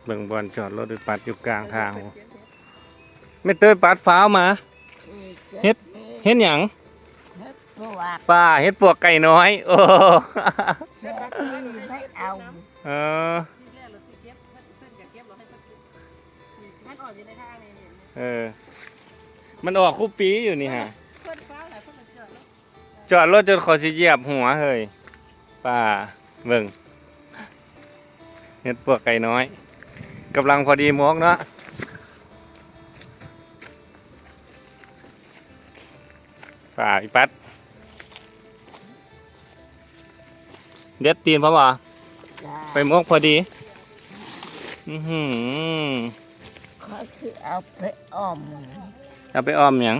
ເບິ່ງບ່ອນຈອດລົດໄປປັດຢູ່ກາງທາງ. ແມ່ເຕີຍ ປັດຟ້າວມາ. ເຮັດ ເຮັດຫຍັງ? ເຮັດປວກ ປ້າ ເຮັດປວກໄກ່ນ້ອຍ. ໂອ້ ເຮັດໄປເອົາ. ເອີ ມັນອອກຢູ່ໃນທາງນີ້. ເອີ ມັນອອກຄູ່ປີຢູ່ນີ້ຫາ. ເພິ່ນຟ້າວຫຼາຍ ເພິ່ນກໍຈອດລົດ ຈອດລົດຈົນຂ້ອຍຊິຢຽບຫົວເຮີ້ຍ. ປ້າ ເບິ່ງ ເຮັດປວກໄກ່ນ້ອຍ ກຳລັງພໍດີໝົກເນາະ. ປ້າ ອີປັດ ເດັດຕີນພໍບໍ່? ຈ້າ ໄປໝົກພໍດີ. ອືຫື ຂ້ອຍຊິເອົາໄປອ່ອມ. ເອົາໄປອ່ອມຫຍັງ?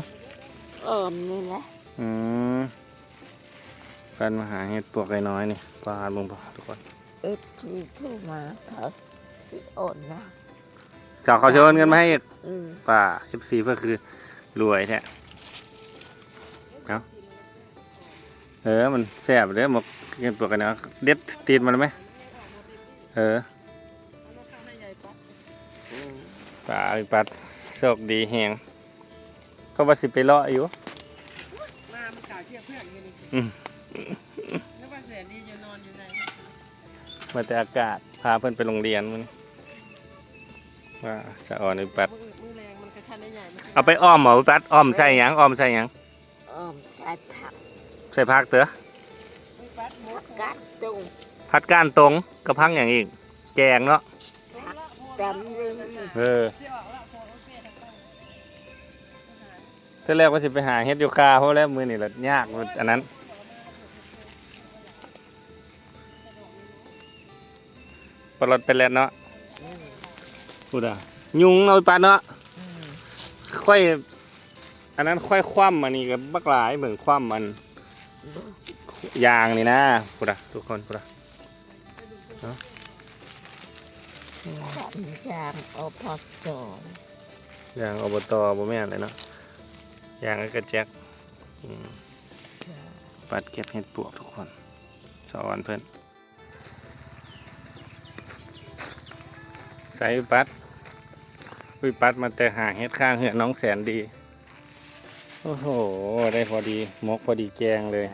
ອ່ອມນີ້ແຫຼະ. ອືມ ກັນມາຫາເຮັດປວກໄກ່ນ້ອຍນີ້. ປ້າ ເບິ່ງບໍ່ທຸກຄົນ ເອັຟຊີໂທມາ ເຂົາຊິໂອນນະ. ເຈົ້າ ເຂົາຊິໂອນເງິນມາໃຫ້ອີກ. ອືມ ປ້າ ເອັຟຊີ ເພິ່ນຄືລວຍແທ້. ເອົາ ເອີ ມັນແຊບເດ້ໝົກເຮັດປວກໄກ່ນ້ອຍ. ເດັດຕີນມັນໄດ້ໄໝ? ເອີ ອືມ ປ້າ ອີປັດ ໂຊກດີແຮງ. ເຂົາວ່າຊິໄປເລາະຢູ່ ມາ ມັນກາວເຊືອກເພື່ອນຢູ່ນີ້. ອືມ ນຶກວ່າແສນດີຢູ່ ນອນຢູ່ໃນ ວ່າແຕ່ອາກາດ ພາເພິ່ນໄປໂຮງຮຽນມື້ນີ້. ວ່າສະອອນ ອີປັດ ມື້ອື່ນມື້ແລງມັນກໍທັນໄດ້ໃຫຍ່. ເອົາໄປອ່ອມບໍ່ ອີປັດ? ອ່ອມໃສ່ຫຍັງ? ອ່ອມໃສ່ຫຍັງ? ອ່ອມໃສ່ຜັກ. ໃສ່ຜັກເຕີ? ຜັກກາດຕົງ. ຜັກກາດຕົງ ກັບຜັກຫຍັງອີກ? ແກງເນາະ. ຜັກຕຳລຶງ. ເອີ ເທື່ອແລກວ່າຊິໄປຫາເຮັດຢູ່ຄາ ເພາະແລ້ວມື້ນີ້ລະຍາກ ອັນນັ້ນ ປະລັດໄປແລ່ນເນາະ. ອືມ ພຸ້ນນະ ຍຸງເນາະ ອີປັດເນາະ. ອືມ ຂ້ອຍ ອັນນັ້ນຂ້ອຍຄວ່ຳ ອັນນີ້ກໍບັກຫຼາຍ ເບິ່ງຄວ່ຳ ອັນ ຢາງນີ້ນະ ພຸ້ນນະ ທຸກຄົນ ພຸ້ນນະ. ເນາະ ຂອງຢາງ ອບຕ. ຢາງ ອບຕ ບໍ່ແມ່ນແຫຼະເນາະ ຢາງກະແຈັກ. ອືມ ປັດເກັບເຫັດປວກທຸກຄົນ ສອນເພິ່ນ. ໃສ່ ອຸຍປັດ ອຸຍປັດ ມາແຕ່ຫາເຫັດຂ້າງເຮືອນນ້ອງແສນດີ. ໂອ້ໂຫ ໄດ້ພໍດີໝົກ ພໍດີແກງເລີຍ.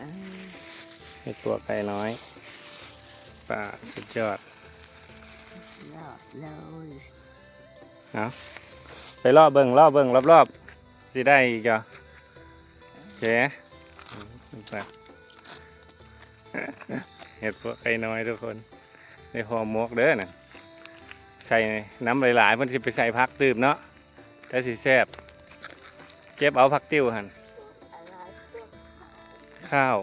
ເຫັດປວກໄກ່ນ້ອຍ ປ້າ ສຸດຍອດ ຍອດເລີຍ. ເອົາ ໄປເລາະເບິ່ງ ເລາະເບິ່ງລອບໆ ຊິໄດ້ອີກບໍ່? ໂອເຄ ໄປ. ເຫັດປວກໄກ່ນ້ອຍທຸກຄົນ ໄດ້ຫໍ່ໝົກເດີນະ. ໃສ່ນ້ຳຫຼາຍໆ ເພິ່ນຊິໄປໃສ່ຜັກຕື່ມເນາະ ແຕ່ຊິແຊບ. ເກັບເອົາຜັກຕິ້ວຫັ້ນ ຂ້າວ